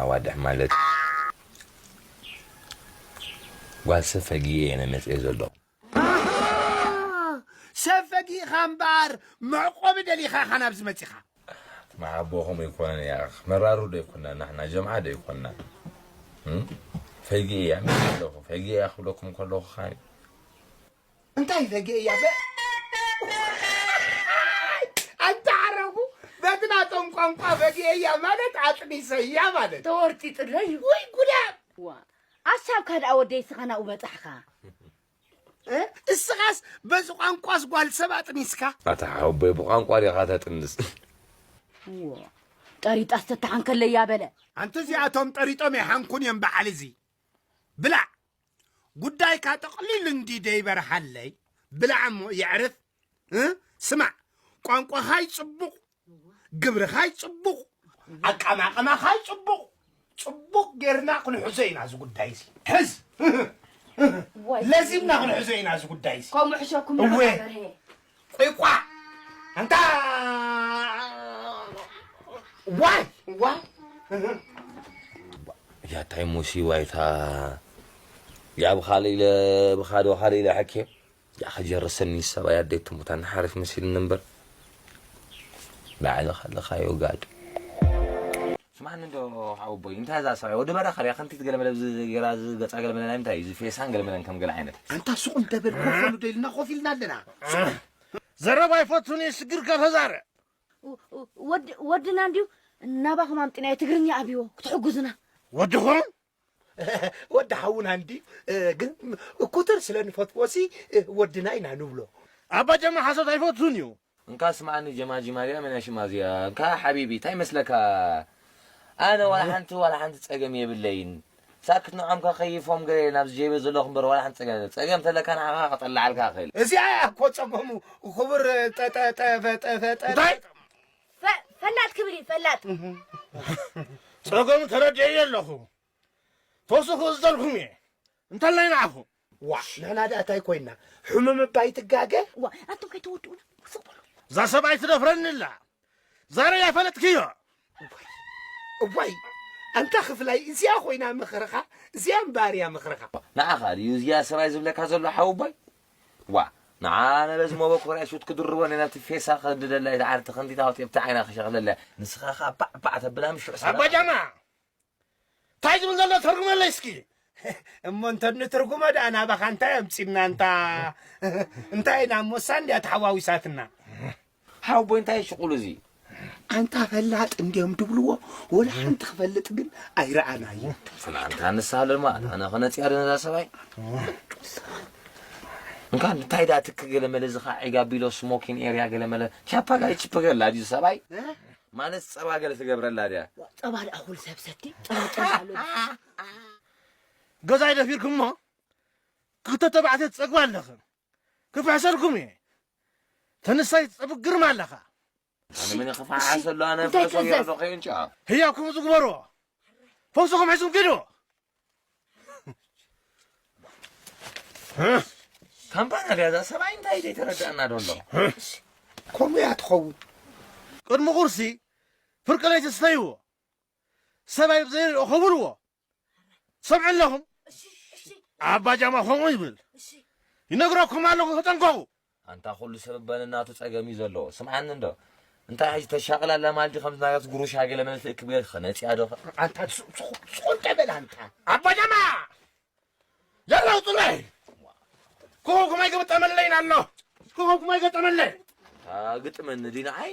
ኣዋድሕ ማለት ጓል ሰብ ፈጊኤ እየ መፅኤ ዘለኹ። ሰብ ፈጊእኻ እምበኣር መዕቆቢ ደሊኻ ኢኻ ናብዚ መፂኻ። መሓቦኹም ኣይኮነን እያ። መራሩ ዶ ኣይኮና? ናሕና ጀምዓ ዶ ኣይኮና? እም? ፈጊኤ እያ መፅኤ ኣለኹ። ፈጊኤ እያ ክብለኩም ከለኹ ኸዓ እንታይ ፈጊኤ እያ? በ- ኣንታ ዓረቡ በቲ ናቶም ቋንቋ ፈጊኤ እያ ማለት ኣጥኒሰ እያ ማለት። ተወርጢጥለይ እዩ። ወይ ጉዳ። ዋ ኣሳብካ ደኣ ወደይ ስኻ ናብኡ በጻሕኻ። እ? እስኻስ በዚ ቋንቋስ ጓል ሰብ ኣጥኒስካ? ኣታ ሓወቦይ ብቋንቋ ዲኻ ተጥንስ? እዎ ጠሪጣስ ተተሓንከለያ በለ። ኣንቲ እዚኣቶም ጠሪጦም ኣይሓንኩን እዮም በዓል እዚ። ብላዕ ጉዳይካ ጠቕሊሉ እንዲ ደይበርሃለይ። ብላዕ እሞ የዕርፍ። እ? ስማዕ ቋንቋኻይ ጽቡቕ፣ ግብርኻይ ጽቡቕ፣ ኣቀማቕማኻይ ጽቡቕ። ጽቡቕ ጌርና ክንሕዞ ኢና እዚ ጉዳይ እዚ። ሕዝ ወይ ለዚምና ክንሕዞ ኢና እዚ ጉዳይ እዚ። ከምኡ ሕሸኩም እወ። በርሄ። ቂቋ ኣንታ ዋይ ዋይ ያታይ ሙሲ ዋይታ ያብ ኻሊ ኢለ ብኻዶ ኻሊ ኢለ ሕኬ ያ ኸጀረሰኒ ሰባይ ኣደይ ትሙታ ንሓርፍ መሲልኒ እምበር ላዕሊ ኻለኻዮ ጋድ ስማዕኒ እንዶ ሓወቦይ እንታይ እዛ ሰባይ ወዲ በራ ኸሪያ ከንቲት ገለመለ ኣብዚ ገራ እዚ ገጻ ገለመለ ናይ ምንታይ እዚ ፌሳን ገለመለን ከም ገለ ዓይነት ኣንታ ሱቕ እንተበል ኮፍ በሉ ዶ ኢልና ኮፍ ኢልና ኣለና። ዘረባ ኣይፈቱን እየ ሽግርካ ተዛረ ወድና እንድዩ ናባኹም ኣምጢናዮ ትግርኛ ኣብይዎ ክትሕጉዙና። ወድኹም ወዲ ሓውና እንድዩ ግን እኩትር ስለ ንፈትዎ ሲ ወድና ኢና ንብሎ። ኣባ ጀማ ሓሶት ኣይፈቱን እዩ። እንካ ስማዓኒ ጀማጂማ ድያ መን ሽማ እዚኣ እንካ ሓቢቢ እንታይ መስለካ ኣነ ዋላ ሓንቲ ዋላ ሓንቲ ጸገም የብለይን ሳክት ንዖም ከኸይፎም ገለ ናብዚ ጀይበ ዘለኹ እምበር ዋላ ሓንቲ ጸገም የብለይን ጸገም ተለካ ንዓኻ ክጠልዓልካ ክእል እዚኣ እያ እኮ ጸገሙ ክቡር ጠጠፈጠፈጠ እንታይ ፈላጥ ክብል እዩ ፈላጥ ጸገሙ ተረዲኤዮ ኣለኹ ፈውሲ ክእዝዘልኩም እየ እንተላይ ንዓኹም ዋ ንሕና ደኣ እንታይ ኮይና ሕሙም እባ ይትጋገ ዋ ኣንቱም ከይተወድኡና ስቕ በሉ እዛ ሰብኣይ ትደፍረኒ ኣላ ዛረይ ኣይፈለጥክዮ እዋይ ኣንታ ክፍላይ እዚኣ ኮይና ምኽርኻ እዚኣ እምበኣር እያ ምኽርኻ ንዓኻ ድዩ እዚኣ ሰብኣይ ዝብለካ ዘሎ ሓውቦይ ዋ ንዓ ነበዚ መበኮርያ ሹት ክድርቦ ናይ ናብቲ ፌሳ ክድደላ ኢለ ዓርተ ከንቲታ ወፂአ ብቲ ዓይና ክሸኽለላ ንስኻ ኸዓ ባዕ ባዕ ተብላ ምሽ ኣባ ጃማ እንታይ ዝብል ዘሎ ተርጉመለይ እስኪ እሞ እንተ ንትርጉሞ ደኣ ናባኻ እንታይ ኣምፂና እንታ እንታይ ኢና እሞ እሳ እንድያ ተሓዋዊሳትና ሓወቦይ እንታይ ሽቁሉ እዚ ኣንታ ፈላጥ እንድዮም ድብልዎ ወላ ሓንቲ ክፈልጥ ግን ኣይረኣናዮ ሰላምታ ንስሃለልማ ኣነ ከነፅያ ዶ ነዛ ሰብኣይ እንካ እንታይ ዳ ትክ ገለመለ እዚ ከዓ ዒጋ ቢሎ ስሞኪን ኤርያ ገለመለ ቻፓ ጋይ ችፕ ገላ ድዩ ሰብኣይ ማለት ጸባ ገለ ትገብረላ ድያ ጸባ ደኣ ኩሉ ሰብ ሰቲ ጸባ ጸባ ኣሎ ገዛይ ደፊርኩሞ ክልተ ተባዕትዮ ትጸግባ ኣለኽን ክፍሕሰልኩም እየ ተንሳይ ትጸብቅ ግርማ ኣለኻ ኣነ ምን ክፍሓሰሉ ኣነ እንታይ ፍሕሶ ትእዘዝ? ገይረ ዶ ከይንጫ ህያው ከምኡ ዝግበርዎ ፈውስኹም ሒዝኩም ኪዱ ካምፓና ድያ እዛ ሰብኣይ እንታይ ዘይተረዳእና ዶ ኣሎ ከምኡ እያ ትኸውን ቅድሚ ቁርሲ ፍርቂ ለይቲ ስተይዎ ሰብኣይ ብዘይሪኦ ከብልዎ ትሰምዑ ኣለኹም ኣባ ጃማ ከምኡ ይብል ይነግረኩም ኣለኹ ተጠንቀቑ ኣንታ ኩሉ ሰብ በነናቱ ጸገም እዩ ዘለዎ ስምዓኒ እንዶ እንታይ ሕጂ ተሻቕል ኣላ ማለት ከምዚ ናያት ጉሩሻ ገለ መለ ትእክብ ገለ ክነጽያ ዶ ኣንታ ሱቕ እንተ በል ኣንታ ኣባ ጃማ ያላ ውጡለይ ኮኸብኩም ኣይገጠመለይን ኣሎ ኮኸብኩም ኣይገጠመለይ ግጥመኒ ዲ ንዓይ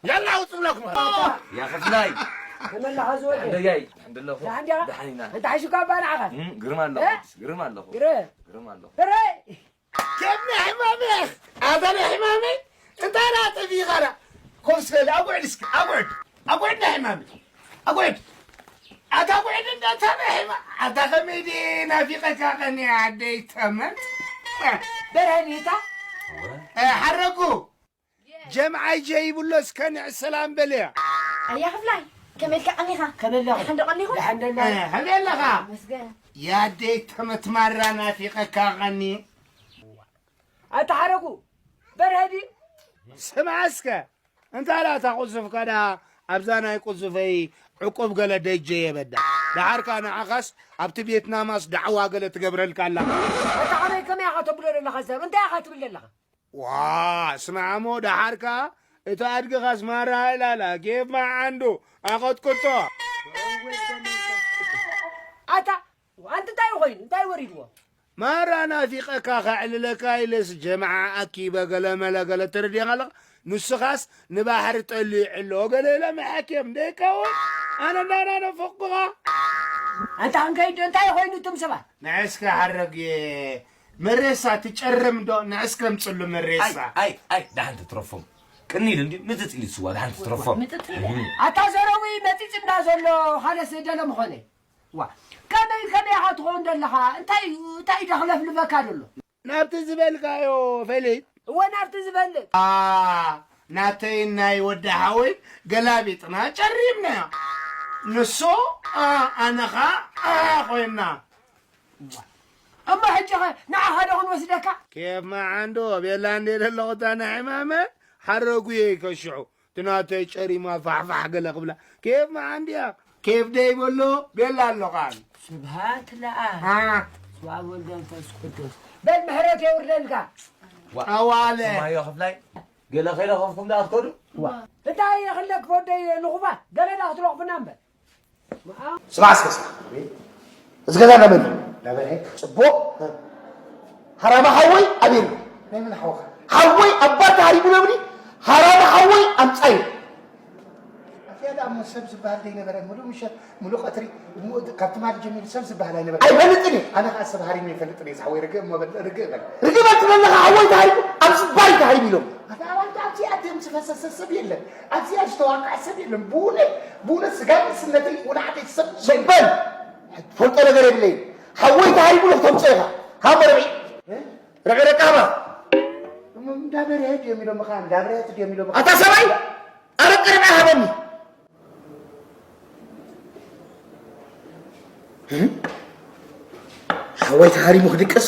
ያላ ውጡ ብለኩም ያ ክፍላይ ከመላኻ ዝወደ ደያይ ሕንድለኹ ዳሕንዲያ ደሓኒና እንታይ ሒዙካ እባ ንዓኻ ግርማ ኣለኹ ግርማ ኣለኹ ግርም ኣለኹ ግርም ከም ናይ ሕማመይ ኣታ ናይ ሕማመይ እንታይ ደኣ ጠፊእኻ ደኣ ኮፍ ስለ ኣጉዕድ እስኪ ኣጉዕድ ኣጉዕድ ናይ ሕማመይ ኣጉዕድ ኣታ ኣጉዕድ እንዳ ኣታ ናይ ሕማ ኣታ ከመይ ድየ ናፊቐካ ቀኒ ኣደይ ተመን በርሀኒታ ሓረጉ ጀምዓይ ጀይብሎ እስከ ንዕ ሰላም በልያ ኣያ ክፍላይ ከመይ ኢልካ ቀኒኻ ከመይ ኣለኻ? ደሓን ዶ ቀኒኹም? ደሓን ደላ ከመይ ኣለኻ መስገን የኣደይ ተመት ማራ ናፊቐካ ቐኒ ኣታ ሓረጉ በርሀ ድዩ? ስምዓ እስከ እንታይ ደኣ እታ ቁዙፍካ ደኣ ኣብዛ ናይ ቁዙፈይ ዕቁብ ገለ ደጀ የበዳ። ደሓርካ ንዓኻስ ኣብቲ ቬትናማስ ዳዕዋ ገለ ትገብረልካ ኣላ። ኣታ ከመይ ከመይ ኢኻ ተብሎ ዘለኻ ሰብ? እንታይ ኢኻ ትብል ዘለኻ? ዋ፣ ስማዕሞ ደሓርካ እታ ኣድግኻስ ማራ ኢላላ ኬፍ ማዓንዱ ኣቐጥቅጦ። ኣታ ኣንቲ እንታይ ኮይኑ? እንታይ ወሪድዎ? ማራ ናፊቐካ ከዕልለካ ኢለስ ጀምዓ ኣኪበ ገለ መለ ገለ ተረዲኻ ኣለኻ። ንስኻስ ንባሕሪ ጠሊዑ ኣሎ ገለ ኢለ መሓኬም ደይካ ወይ ኣነ እንዳና ነፈቅኻ። ኣንታ ክንከይድ ዶ እንታይ ኮይኑ እቶም ሰባት? ንዕስከ ሓረግ መሬሳ ትጨርም ዶ ንዕስከ ምጽሉ መሬሳ። ኣይ ኣይ ዳሕን ትትረፎም ቅኒል እንዲ ምጥጥ ኢሉ ስዋ ዳሕን ትትረፎም። ኣታ ዘረዊ መጺጽ እንዳ ዘሎ ሓደ ስደለ ምኾነ። ዋ፣ ከመይ ከመይ ኢኻ ትኸውን ዘለኻ? እንታይ እንታይ ደኽለፍልፈካ ደሎ? ናብቲ ዝበልካዮ ፈሊጥ። እወ ናብቲ ዝበልጥ። ኣ፣ ናተይ ናይ ወዲ ሓወይ ገላቢጥና ጨሪምናዮ። ንሱ ኣ፣ ኣነ ኸኣ ኣ ኮይንና። እሞ ሕጂ ኸ ንዓኻ ዶ ክንወስደካ? ኬፍ መዓንዶ ቤላ እንዴ ደለኹ እታ ናይ ዕማመ ሓረጉየ ይከሽሑ። ትናተይ ጨሪማ ፋሕፋሕ ገለ ክብላ። ኬፍ መዓንድያ? ኬፍ ደይ በሎ ቤላ ኣሎ ኸኣ። ስብሃት ለኣብ። ኣ። ስብሃት ወልድ መንፈስ ቅዱስ። በል ምሕረት የውርደልካ። ዋ። ኣዋለ። ሰማዮ ክፍላይ። ገለ ከይረኸብኩም ደኣ ትከዱ? ዋ። እንታይ የኽለክ ወደይ ንኹባ? ገለ ደኣ ክትረኽቡና እምበር። ስማዕ እስከ ስማዕ። እዚ ገዛ ናይ መን እዩ? ናይ በርሄ። ጽቡቕ። ሃራማ ሓወይ ኣበይ ኣሎ? ናይ መን ሓውኻ? ሓወይ ኣባ ተሃሪሙ ኢሎምኒ፣ ሃራማ ሓወይ ኣምጻዩ። ኣዚኣ ደኣ እሞ ሰብ ዝበሃል ዘይነበረ፣ ምሉእ ምሸት፣ ምሉእ ቀትሪ፣ ሙ-፣ ካብ ትማሊ ጀሚሩ ሰብ ዝበሃል ኣይነበረ። ኣይፈልጥን እየ። ኣነ ከኣ ሰብ ሃሪሙ ኣይፈልጥን እየ፣ ዝሓወይ ርግእ እሞ በል፣ ርግእ በል። ርግእ በል ትብለኒ ኣለኻ፣ ሓወይ ተሃሪሙ፣ ኣብዚ ባር እዩ ተሃሪሙ ኢሎም። ኣታ ኣባልካ ኣብዚኣ ደም ዝፈሰሰ ሰብ የለን። ኣብዚኣ ዝተዋቅዐ ሰብ የለን። ብእውነት፣ ብእውነት ስጋ ንእስነተይ ወላዕተይ ሰብ የለን። በል! ትፈልጦ ነገር የብለይን። ሓወይ ተሃሪሙ ኢሉ ክተምጾ ኢኻ። ሃቦ ርብዒ። እ? ርብዒ ደቂ ሃባ። እሞ እንዳ በርሀ ድዮም ኢሎምኻ፣ እንዳ በርሀት ድዮም ኢሎምኻ? ኣታ ሰብኣይ! ኣረቂ ርብዒ ሃበኒ። እ? ሓወይ ተሃሪሙ ክድቅስ?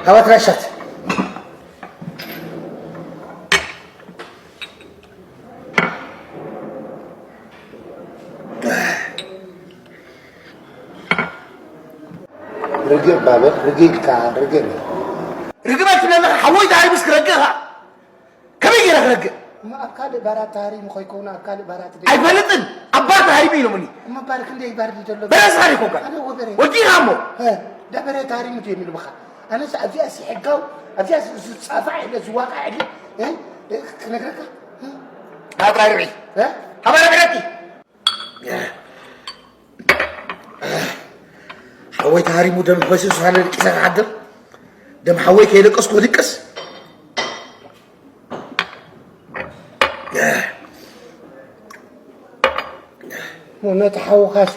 ሃባ ትራሻት። ርግእ ባበ፣ ርግእ ኢልካ፣ ርግእ በል። ርግእ በል ትብለኒ፣ ሓወይ ተሃሪሙስ ክረግእ ኸኣ? ከመይ ገይረ ክረግእ? እሞ ኣብ ካልእ ባራት ተሃሪሙ ከይከውን ኣብ ካልእ ባራት ደ- ኣይፈልጥን። ኣብ ባር ተሃሪሙ ኢሎምኒ። እሞ ባር ክንደይ ባር ድዩ ዘሎ? በረስኻ ዲኹም ከ? ኣነ ወበረ። ወዲኻ እሞ። እ፣ ዳበረ ተሃሪሙ ድዩ የሚሉ ብኻ? ኣነስ ኣብዚኣ ሲ ሕጋው፣ ኣብዚኣ ሲ ዝጻፋዕ የለ፣ ዝዋቃዕ የለ። እ፣ እ፣ ክነግረካ? እ? ኣብ ራብዒ። እ? ኣብ ራብዒ ረኪ። ሓወይ ተሃሪሙ ደም ፈሲሱ ሳለ ደቂሰ ክሓድር? ደም ሓወይ ከየለቀስኩ ክድቅስ? ነቲ ሓውኻሲ፣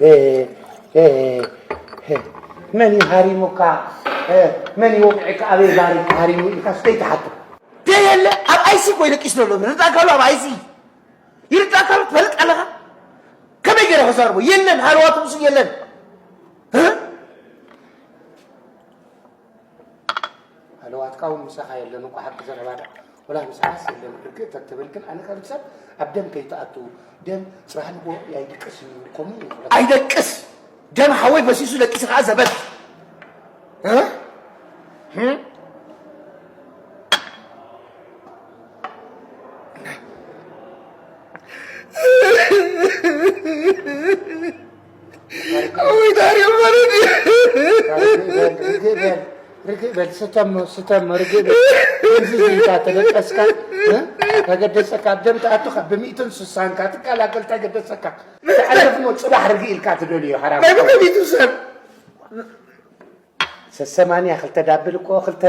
እ፣ እ፣ እ፣ መን እዩ ሃሪሙካ? እ፣ መን እዩ ወቂዕካ? ኣበይ ባር እዩ ተሃሪሙ ኢልካ ስተይ ትሓቱ? ደየለ ኣብ ኣይሲ እኮ እዩ ደቂሱ ዘሎ። ርዳእ ካሉ ኣብ ኣይሲ። ይርዳእካ ትፈልጥ ኣለኻ? ከመይ ገይረ ክዛርቦ? የለን፣ ሃለዋቱ ምስኡ የለን። እ? ሃለዋትካ እውን ምሳኻ የለን እኮ፣ ሓቂ ዘረባ ደኣ። ወላ ምሳኻስ የለን። ርግእ ተትብል ግን ኣነ ከም ሰብ ኣብ ደም ከይትኣቱ፣ ደም ጽባሕ ንግሆ ኣይድቅስ እዩ፣ ከምኡ እዩ። ኣይደቅስ። ደም ሓወይ ፈሲሱ ደቂሱ ኸዓ ዘበት። እ? እ? ኣወይ ታሪኽ ማለት እዩ። ርግእ በል፣ ርግእ በል፣ ርግእ በል፣ ስተም፣ ስተም፣ ርግእ በል። እዚ ኢልካ ተደቀስካ፣ እ? ተገደሰካ፣ ኣብ ደም ትኣቱ ካብ ብሚእትን ስሳን ካብ ትቀላቀል ተገደሰካ። ተዕርፍ ሞ ጽባሕ ርግእ ኢልካ ትደልዮ፣ ሓራም። ናይ ብኸሚቱ ሰብ። ሰሰማንያ ክልተ ዳብል እኮ፣ ክልተ፣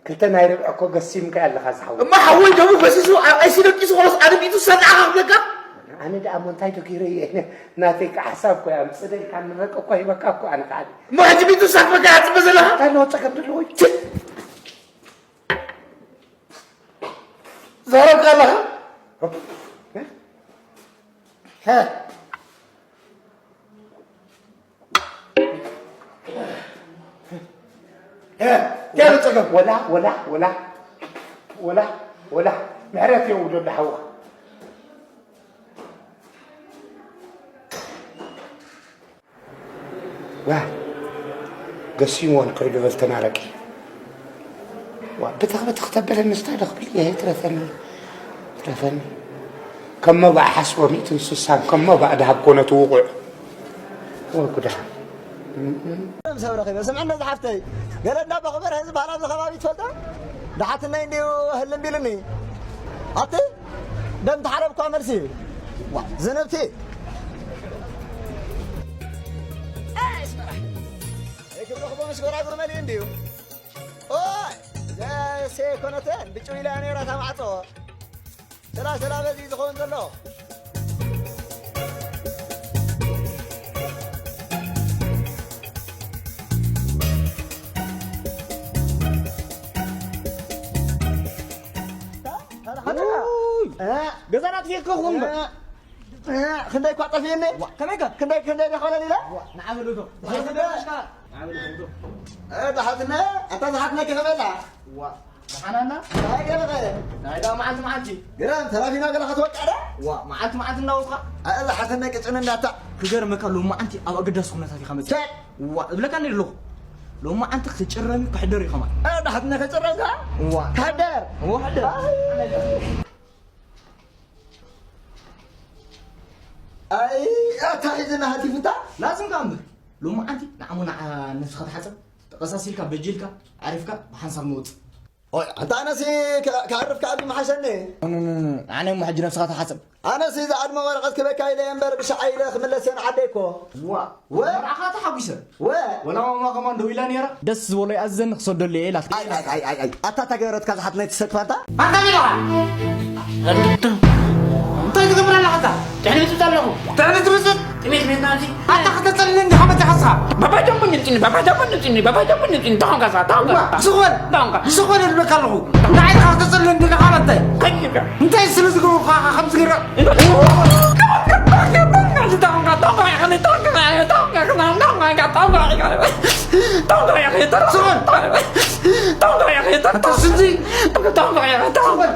ክልተ ናይ ርብዒ እኮ ገሲምካ ኣለኻ ዝሓወይ። እማ ሓወይ ደሙ ፈሲሱ፣ ኣብ ኣይሲ ደቂሱ፣ ኸሎስ ኣነ ሚእቱ ሰብ ንዓኻ ክብለካ? ኣነ ደኣ እሞ እንታይ ዶ ገይረ እየ? ናተይ ከ ሓሳብ እኮ እያ፣ ኣምጽእ ኢልካ ንረቀ እኮ ሂበካ እኮ ኣነ ከኣ። እሞ ሕጂ ሚእቱ ሰብ ክበካ እያ ትጽበ ዘለኻ? እንታይ ኣለዎ ጸገም ዘለዎ? ች-፣ ዘረብካ ኣለኻ? ሀ? እ፣ እንታይ ኣሎ ጸገም? ወላ፣ ወላ፣ ወላ፣ ወላ፣ ወላ፣ ምሕረት የውርደሉ ሓውኻ። ዋ፣ ገሲምዎ ንከይዱ በል ተናረቂ። ዋ፣ ብትኽ ብትኽ ተበለኒ፣ እንታይ ዶ ክብል እየ? ትረፈኒ፣ ትረፈኒ። ከም መባእ ሓስቦ ሚእትን ስሳን፣ ከም መባእ ደሃብ ኮነ እቲ ውቑዕ። ወጉዳ። ሰብ ረኺበ፣ ስምዕና ዝሓፍተይ፣ ገለ እንዳ በኹበረ ህዝቢ ባህል ኣብዚ ከባቢ ትፈልጦ? ደሓትነይ እንዲዩ ህልም ቢሉኒ። ኣቲ ደም ተሓረብ እኳ መልሲ። ዋ፣ ዝንብቲ። ክብረኽቦ ምስ ጎራጉር መሊኡ እንዲዩ። ኦይ፣ ዘሴ ኮነተን ብጭው ኢላ ነይራ እታ ማዕጾ። ስላ ስላ በዚ ዝኸውን ዘሎ። ውይ! እ፣ ገዛ ናጥፊእካ ኹን እምበር። እ፣ እ፣ ክንደይ እኳ ጠፊእኒ። ዋ፣ ከመይ ከ? ክንደይ፣ ክንደይ ደኸለል ኢለ? ዋ፣ ንዓበል እቶ። ንዓበል እቶ። እ፣ ደሓትነ፣ ኣታ ዝሓትነ ከመይ ኣላ? ዋ፣ ደሓናና? ናይ ገለ ኸ? ናይ ዳ መዓልቲ መዓልቲ። ግረም፣ ተላፊና ገለ ክትወቅዕ ዳ? ዋ፣ መዓልቲ መዓልቲ እናወቕኻ? እ፣ ደሓትነ ቅጭን እንዳታ። ክገርመካ፣ ሎሚ መዓልቲ ኣብ ኣገዳሲ ኩነታት ኢኻ መጺእ። ቻይ! ዋ፣ እብለካ እንደ ኣለኹ። ሎሚ መዓልቲ ክጭረም ክሕደር እዩ ከማን። እ፣ ደሓትነ ክጭረም ከ? ዋ። ክሕደር? ዋ፣ ክሕደር። ኣይ። ኣይ፣ ኣታ ሒዝና ሃቲፍታ? ላዝም ከኣ እምበር። ሎሚ መዓልቲ ንዓሞ ንዓ ነብስኻ ተሓጸብ፣ ተቐሳሲልካ፣ በጂልካ፣ ዓሪፍካ፣ ብሓንሳብ ንወጽእ። ኦይ፣ ኣንታ ኣነሲ ከ-፣ ክዓርፍ ከኣ ምሓሸኒ። ኖ፣ ኖ፣ ኖ፣ ኖ። ኣነ እሞ ሕጂ ነብስኻ ተሓጸብ። ኣነሲ ዝዓድመ ወረቐት ክበካ ኢለ እምበር ብሻዓ ኢለ ክምለስ እየ ንዓደይ እኮ። ዋ፣ ወ-? መርዓኻ ተሓጒሰ። ወ-? ወላ ማማ ከማን ደው ኢላ ነይራ። ደስ ዝበሎ ይኣዝዘኒ ክሰደሉ እየ ኢላትካ። ኣይ፣ ኣይ፣ ኣይ፣ ኣይ፣ ኣይ። ኣታ ተገረትካ ዝሓት ናይ ትሰክፋታ? ኣታ ሊባኻ። እንታይ ትገብር ኣለኻ ኣታ? ጥዕኒ ብፅብፅ ኣለኹ። ጥዕኒ ትብፅብ? ጥሜት ቤትና እዚ። ኣታ ከተፀልኒ እንዲኻ መፅኻ እስኻ። ባባ ጃምቦ ንፅኒ፣ ባባ ጃምቦ ንፅኒ፣ ባባ ጃምቦ ንፅኒ። ተኾንካ እስኻ፣ ተኾንካ። ዋ፣ ዝኽበል። ተኾንካ። ዝኽበል እብለካ ኣለኹ። ንዓይ ኢኻ ከተፀልኒ እንዲኻ መታይ? ከይድካ። እንታይ ስለ ዝገበርኩ ኢኻ ከምዚ ገይረ? ዝኽበል።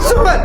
ዝኽበል።